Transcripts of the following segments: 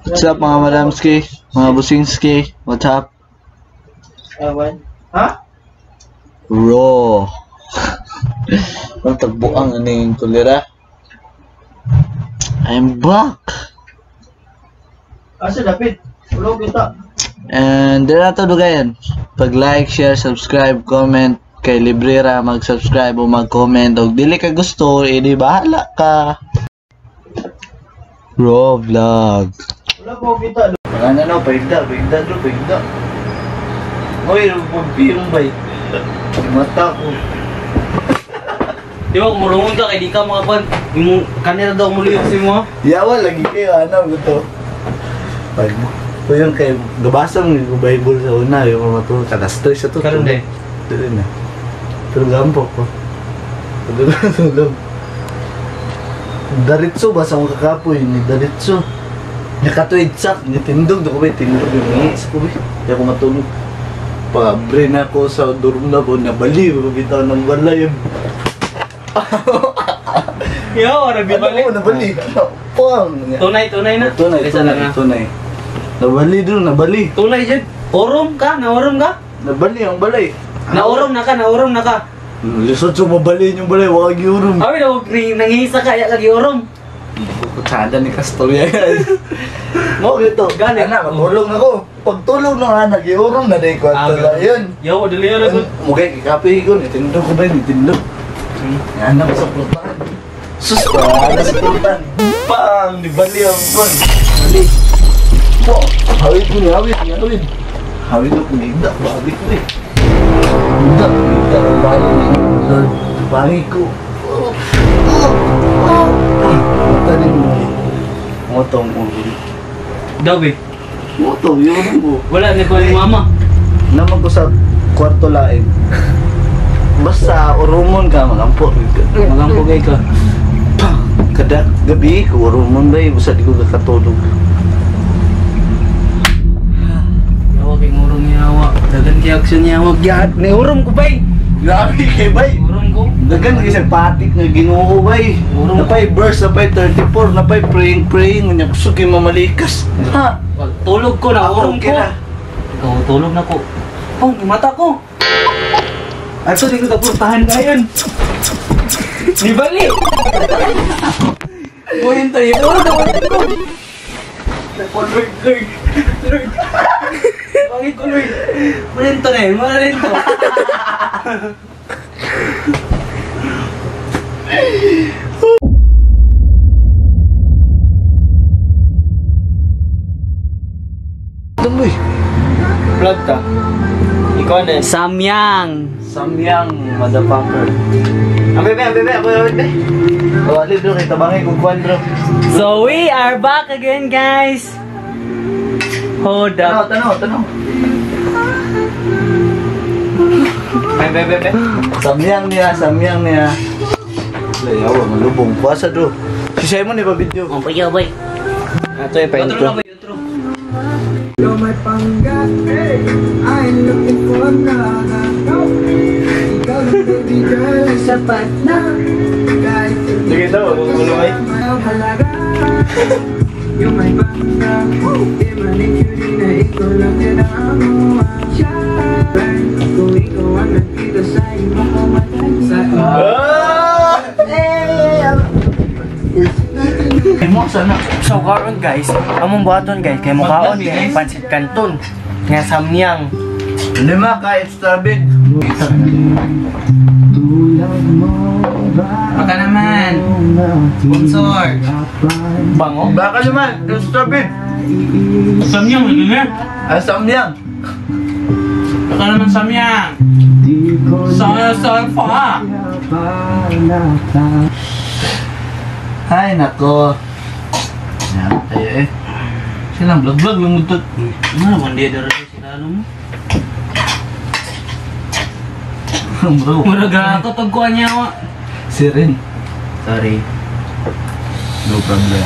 What's up mga madamski, mga busingski, what's up? Ha? Raw. Ang tagbuang ano yung kulira. I'm back. Asa dapit? Ulo kita. And dira na to dugayan. Pag like, share, subscribe, comment kay libre ra mag-subscribe o mag-comment og dili ka gusto, edi bahala ka. Raw vlog. Wala po kita. Wala na no, paigda, paigda do, paigda. Oy, pagpirong bay. Mata ko. Di ba, kumurungon ka kay di ka makapan. Yung kanila daw muliyok si mo. Yawa lagi kayo ano gusto. Pag ko yung kay gabasa mo yung Bible sa una yung matulog kadastroy sa to. Karon day. Dili na. Pero gampo ko. Tulog. Daritso ba sa akong kakapoy ni Daritso. Nakatuid sak ni tindog do ko ba tindog yung ngis ko ba. Di ako matulog. Pabre na ako sa dorm na ko nabali ko bitaw ng balay. Yo, rabi bali. Ano, nabali. Pang. Tunay, tunay na. Tunay, Kaysa tunay, lang, ah. tunay. Nabali doon, nabali. Tunay dyan. Orom ka, naorom ka. Nabali ang balay. Naorom na ka, naorom na ka. Lisod sa mabali yung balay, wag yurum. Abi, nangihisa ka, ya lagi orom. Kutsada ni Castoria guys. Mo gito. Gani. Ana, matulog na ko. Pagtulog na nga, nag-iurom na day ko. Ah, Yun. Yo, dili yun. Mugay, kikape ko. Nitindog ko ba yun? Nitindog. Yan ako sa pultahan. Sus, wala sa pultahan. Pang! Nibali ang pang. Bali. Po, hawid ko ni hawid, ni hawid. Hawid ko kumigda, babi ko eh. Kumigda, kumigda, ang bali ni Lord. Bangi ko. Oh, oh, oh. Mata din mo. Motong ulo. Daw eh. Motong, yun ko. Wala, ni ko ni mama. Naman ko sa kwarto lain. Basta urumon ka, magampo. Magampo kay ka. Kada gabi ko urumon ba eh, basta di ko kakatulog. Yawa kay ngurong yawa. Dagan kay action yawa. Gyat, ni urom ko bay. Grabe kay bay. Urom ko. Dagan kay sa patik nga Ginoo bay. Urong. Napay verse, napay 34, napay praying praying unya kusog kay mamalikas. Ha. Tulog ko na Ako, urom okay ko. na. Ikaw tulog na ko. Oh, ni mata ko. Ato di ko tapuntahan ngayon. Di bali. Buhin tayo. Oh, nawala ko. Lord, Lord, Lord. Bakit ko, Lord? Buhin to na eh. Mga to. Tumboy. Vlog ta. Ikaw na. Samyang. Samyang motherfucker. Ang bebe, ang bebe, ako yung bebe. Wala bro, kay tabangay kog kwan bro. So we are back again, guys. Hold Tanaw, up. tanaw, tanaw. Ay, bebe, bebe. Samyang niya, samyang niya. Layaw, malubong. Kuwasa bro. Si Simon ni pa video. Oh, boy, oh, boy. Ato yung Otro pa-intro. na ba, otro? You're my pangga, hey. I ain't looking for another. No. Ikaw lang baby girl ang sapat na. Kahit hindi Sige daw, magugulo ay. halaga. You're my pangga, di man cutie na ikaw lang din ang siya. Kung ikaw ang nandito sa iba ko sa Ah! Mo sana. So karon guys, among buhaton guys kay mukaon kay pansit canton nga samyang. Lima ka extra big. Baka naman. Sponsor. Bango. Baka naman, extra big. Samyang lagi na. Ay, samyang. Baka naman samyang. Sa sa pa. Ay, nako. Yan, tayo eh. Silang vlog-vlog lang mo to. Ano naman di dara sila ano mo? Bro. Murag ako tagkuan niya wa. Siren. Sorry. No problem.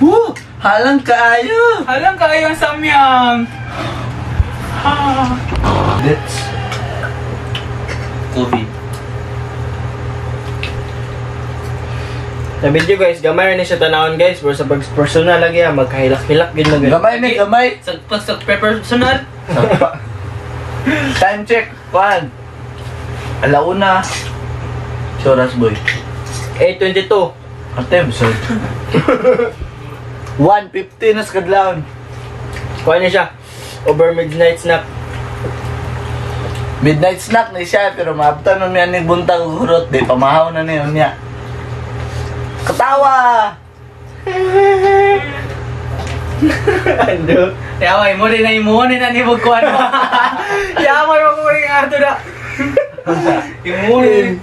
Woo! Halang kaayo! Halang kaayo ang samyang. Let's COVID. Sa video guys, gamay rin siya tanawon guys. Pero sa personal lagi ah, magkahilak-hilak gid mo guys. Gamay ni, gamay. Sa personal. Time check. 1. Alauna. Oras boy. 8:22. Ate, sorry. 1:50 na sa kadlawon. Kuha niya siya. Over midnight snack. Midnight snack na siya, pero maabtan nun yan ni buntag hurot. Di, pamahaw na niya niya. Katawa! Ano? Yaway mo rin na imuon na ni ko ano. Yaway mo rin ato na. Imuon.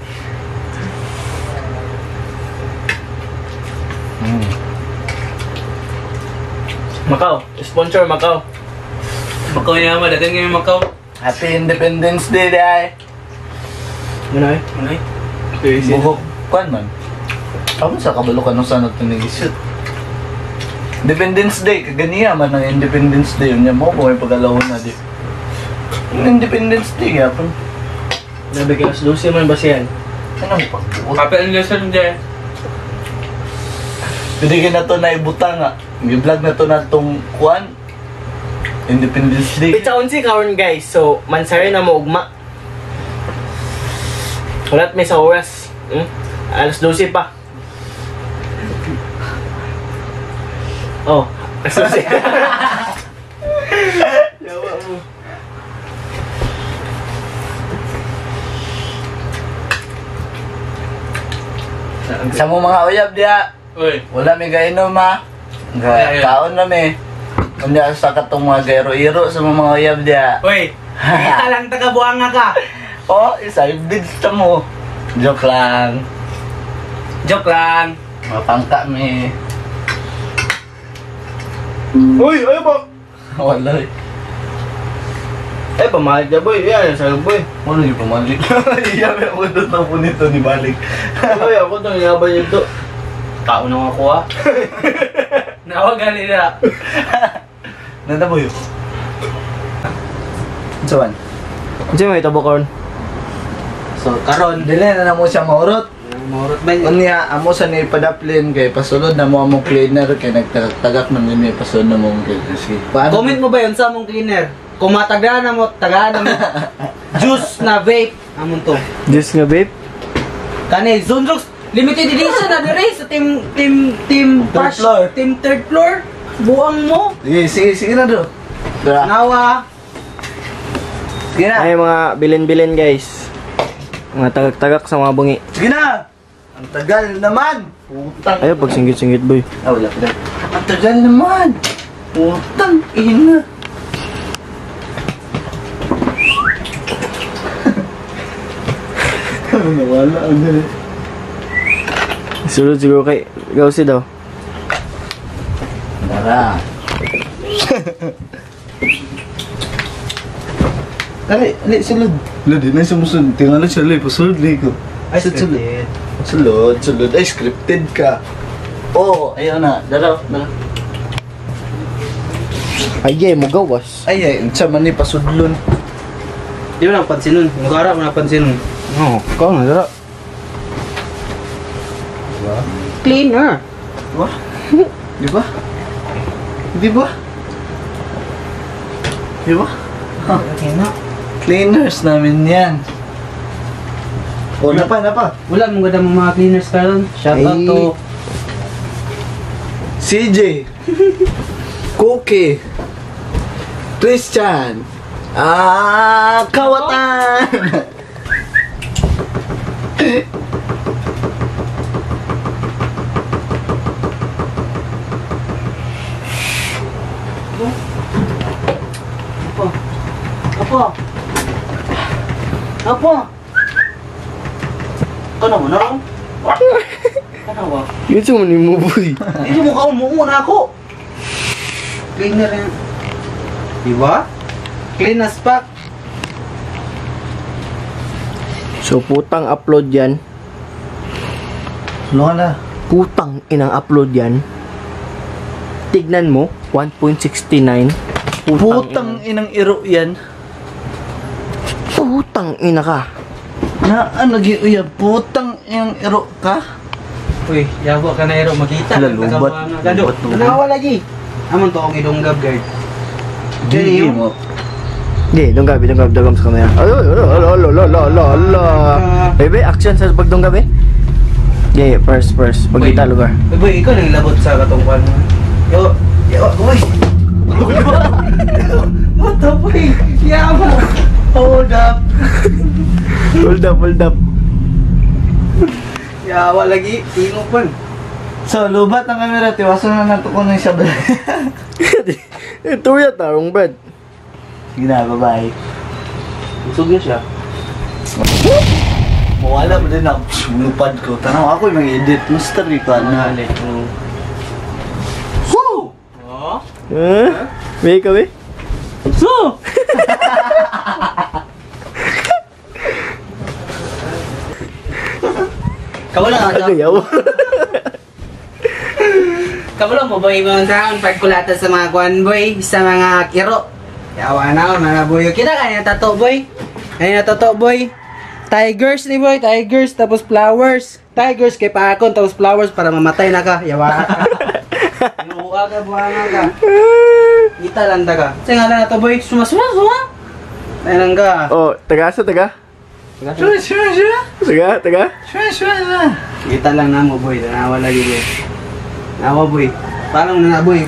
Macau. Sponsor Macau. Macau niya mo, dagan ngayon Macau. Happy Independence Day, day! Ano eh? Ano eh? Buhok, kuan man. Ako sa kabalo ka nung saan ito nag-shoot. Independence Day, kaganiya man ang Independence Day. Yun niya mo, kung may pag-alaw na di. Independence Day, yapon. Nabi ka, alas 12 man ba siya? Ano mo pagbuot? Happy Independence Day. Pwede ka na to na ibutang ah. I-vlog na to na tong kuan. Independence Day. Pizza 11 karon guys. So, mansari na mo ugma. Wala may sa oras. Hmm? Alas 12 pa. Oh, alas 12. Yawa mo. Sa mo mga uyab diya. Uy. Wala may gainom ha. Kaon na may. Unya sa katong mga gairo-iro sa mga uyab diya. Uy. Kita lang taga buanga ka. Oh, isa ibig sa mo. Joke lang. Joke lang. Mapangka mi. Uy, ay ba? Wala eh. Eh, pamahal ka boy. Yan, sa boy. Wala yung pamalik. Iya, may ako doon na po nito ni balik. Uy, ako itong inabay nito. Tao na ako ah. Nawag gali na. Nanda boy. Saan? Hindi mo ito karon. So karon, Dili na mo siya maurot. maurot ba yun? Unya, amo sa ni padaplin kay pasulod na mo among cleaner kay nagtagak-tagak man ni pasulod na mo among cleaner. Sige. Paano? Comment mo ba yun sa among cleaner? Kung matagaan na mo, tagaan na mo. Juice na vape. Amon to. Diyos nga babe. Kani Zonrox limited edition na dire sa team Third floor. Team third floor. Buang mo. Sige, sige, sige na do. Tara. Nawa. Sige na. Ay mga bilin-bilin guys. Mga tagak-tagak sa mga bungi. Sige na. Ang tagal naman. Putang. Ayaw pag singgit-singgit boy. Ah, wala pa. Ang tagal naman. Putang ina. Nawala ang galit. Sulod siguro kay Gausi daw. Tara. Dali, dali, sulod. Lod, di na sumusunod. Tingnan lang siya, lod. Pasulod, lod ko. Ay, Sulod, scripted. sulod, sulod. Ay, scripted ka. Oo, oh, ayaw na. Dala, dala. Ay, ay, mo gawas. Ay, ay, unsa man ni pasudlon. Di mo napansin nun. Mukara mo napansin nun. Oo, ikaw na dala. Diba? Cleaner. Diba? Diba? Diba? Diba? Okay na. Cleaners namin yan. O, napa, napa. Wala mong ganda mga cleaners karon. Shout out Ay. to CJ, Cookie, Christian, Kawatan! Apo. Apo. Apo. Kano mo na ron? Kano ba? Yun sa mo ni mo boy. Hindi mo ka umuuna ako. Cleaner yan. Diba? Clean as fuck. So putang upload yan. Ano ka na? Putang inang upload yan. Tignan mo, 1.69. Putang inang iro yan. Putang ina ka. Na, ano, uyab, putang inang iro ka? Uy, yawa ka na ero makita. Wala, lubat. Gado. Lubat, lubat. Tanawa lagi. Amon to akong idunggab guard. Di mo. Di, dunggabi, dunggabi, dunggabi sa kamera. Ay, ay, ay, ala, ala, ala, ala, ala. Bebe, action sa pagdunggabi. Yeah, first, first. Pagkita lugar. Uy, boy, ikaw nang labot sa katong kwan. Yo, yo, uy. What the boy? Yawa. Hold up. Hold up, hold up. Yawa lagi. Tingog pan. So, lubat ang camera, tiwasan na nato ko ng sabay. Ito ya tarong bed. Sige na, bye-bye. Isog na siya. Mawala mo din ako. Lupad ko. Tanaw ako yung mag-edit. Mystery ka na. Woo! Oh. Huh? May ka, be? So. Kawala ka Ano yaw? Kabalo mo boy mga taon pagkulata sa mga kwan boy sa mga kiro. Yawa na ako mga boy. Kita ka na tato boy. Ay na tato boy. Tigers ni boy, tigers tapos flowers. Tigers kay paakon tapos flowers para mamatay na ka. Yawa ka. Yawa ka buhanga ka. Kita lang ta ka. Sa ngalan na to boy, suma suma suma. Ay lang ka. Oh, taga sa taga? Sure, sure, sure. Taga, taga? Sure, sure, sure. Kita lang na mo boy, tanawa lagi boy. Nawa boy. Parang na boy.